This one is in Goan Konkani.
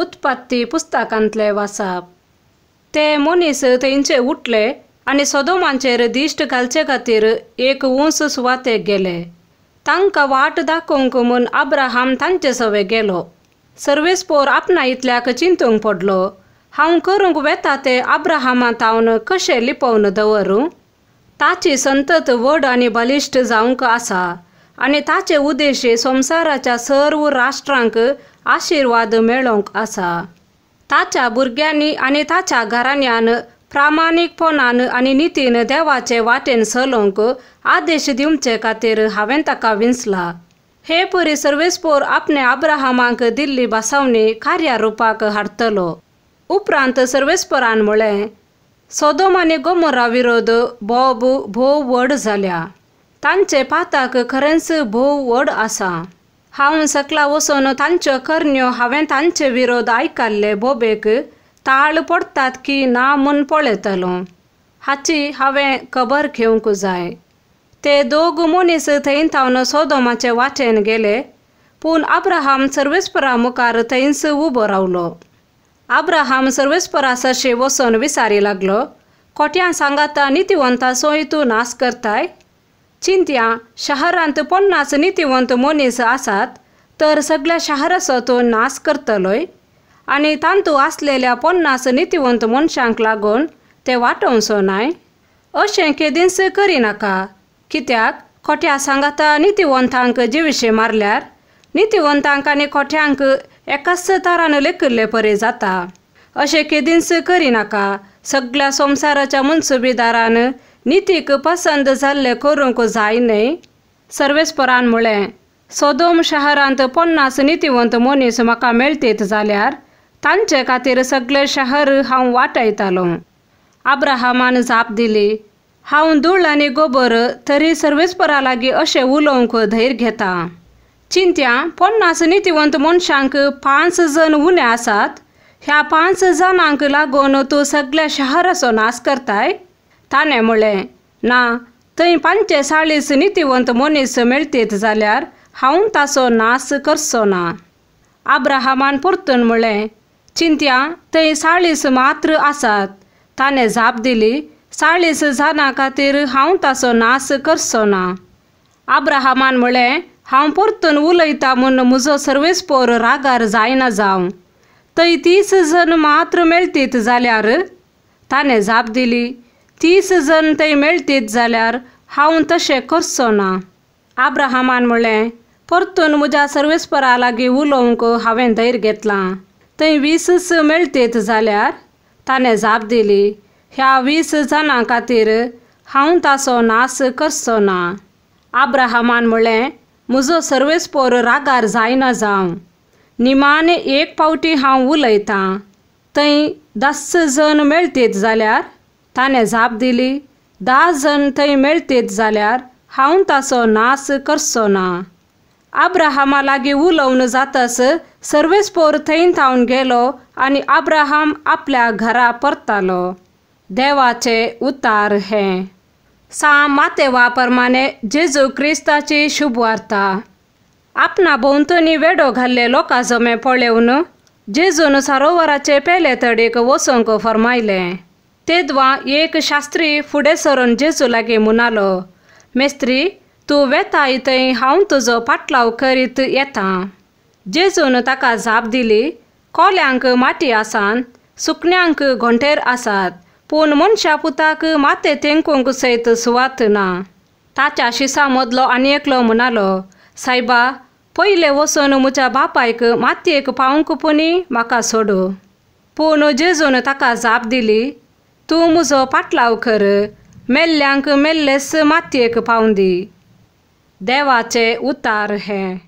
उत्पत्ती पुस्तकांतले वाचप. ते मनीस थंयचे उठले आनी सोदोमाचेर दिश्ट घालचे खातीर एक उंच सुवातेक गेले. तांकां वाट दाखोवंक म्हूण अब्राहम तांचे सवे गेलो. सर्वेस्पोर आपणा इतल्याक चिंतूंक पडलो, हांव करूंक वेता ते अब्राहमा तावन कशें लिपोवन दवरूं? ताची संतत व्हड आनी बलिश्ट जावंक आसा आनी ताचे उद्देश संवसाराच्या सर्व राष्ट्रांक आशिर्वाद मेळोवंक आसा. ताच्या भुरग्यांनी आनी ताच्या घराण्यान प्रामाणीकपणान आनी नितीन देवाचे वाटेन चलोवंक आदेश दिवचे खातीर हांवें ताका विंचला. हे परी सर्वेस्पोर आपणे अब्राहमाक दिल्ली बसावणी कार्यारुपाक हाडटलो. उपरांत सर्वेस्पोरान म्हळें, सोदोम आनी गोमोरा विरोध बोब भोव व्हड जाल्या, तांचे पाताक खरेंच भोव व्हड आसा. हांव सकला वचून तांच्यो करण्यो हांवें तांचे विरोध आयकल्ले बोबेक ताळ पडटात की ना म्हूण पळयतलो, हाची हांवें खबर घेवंक जाय. ते दोग मनीस थंय थावन सोदोमाचे वाटेन गेले, पूण अब्राहम सर्वेस्परा मुखार थंयच उबो रावलो. अब्राहम सर्वेस्परा सरशी वचून विचारी लागलो, खोट्यां सांगाता नितिवंताचोय तूं नाश करताय? चिंत्या, शहरांत 50 नितिवंत मनीस आसात तर सगळ्या शहराचो तूं नाश करतलोय? आनी तांतू आसलेल्या 50 नितिवंत मनशांक लागून ते वाटोवचो नाय? अशें केदींच करिनाका. कित्याक खोट्या सांगाता नितिवंतांक जिविशे मारल्यार नितिवंतांक आनी खोट्यांक एकाच तारान लेखिल्ले परी जाता. अशें केदींच करिनाका. सगळ्या संवसाराच्या मनसुबीदारान नितीक पसंद जाल्ले करूंक जाय न्हय? सर्वेस्परान म्हळें, सोदोम शहरांत 50 नितिवंत मनीस म्हाका मेळटीत जाल्यार तांचे खातीर सगळें शहर हांव वाटयतालो. अब्राहमान जाप दिली, हांव धूळ आनी गोबर तरी सर्वेस्परा लागीं अशें उलोवंक धैर्य घेता. चिंत्या, 50 नितिवंत मनशांक 5 जण उणे आसात, ह्या 5 जाणांक लागून तूं सगळ्या शहराचो नाश करताय? ताणें म्हळें, ना, थंय 45 नितिवंत मनीस मेळटीत जाल्यार हांव ताचो नाश करचो ना. अब्राहमान परतून म्हळें, चिंत्या, थंय 40 मात्र आसात. ताणें जाप दिली, 40 जाणां खातीर हांव ताचो नाश करचो ना. अब्राहमान म्हळें, हांव परतून उलयता म्हूण म्हजो सर्वेस्पोर रागार जायना जावं. थंय 30 जण मात्र मेळटीत जाल्यार? ताणें जाप दिली, 30 जण थंय मेळटीत जाल्यार हांव तशें करचो ना. अब्राहमान म्हळें, परतून म्हज्या सर्वेस्परा लागीं उलोवंक हांवें धैर्य घेतलां. थंय 20 मेळटीत जाल्यार? ताणें जाप दिली, ह्या 20 जाणां खातीर हांव ताचो नाश करचो ना. अब्राहमान म्हळें, म्हजो सर्वेस्पोर रागार जायना जावं. निमाणे एक फावटी हांव उलयतां. थंय 10 जण मेळटीत जाल्यार? ताणें जाप दिली, 10 जण थंय मेळटीत जाल्यार हांव ताचो नाश करचो ना. अब्राहमा लागीं उलोवन जातच सर्वेस्पोर थंय थावन गेलो आनी अब्राहम आपल्या घरा परतालो. देवाचे उतार हें. सां मातेवा प्रमाणे जेजू क्रिस्ताची शुभवार्ता. आपणा भोंवतणी वेडो घाल्ले लोकां जमे पळोवन जेजून सरोवराचे पेले तडीक वचूंक फर्मायलें. तेदवां एक शास्त्री फुडें सरून जेजू लागीं म्हणालो, मेस्त्री, तूं वेताय थंय हांव तुजो पाटलाव करीत येता. जेजून ताका जाप दिली, कोल्यांक माटी आसात, सुकण्यांक घोंटेर आसात, पूण मनशा पुताक माते तेंकूंक सयत सुवात ना. ताच्या शिसा मदलो आनी एकलो म्हणालो, सायबा, पयले वचून म्हज्या बापायक मातयेक पावंक पुणी म्हाका सोडू. पूण जेजून ताका जाप दिली, तूं म्हजो पाटलाव कर, मेल्ल्यांक मेल्लेच मातयेक पावंदी. देवाचे उतार हें.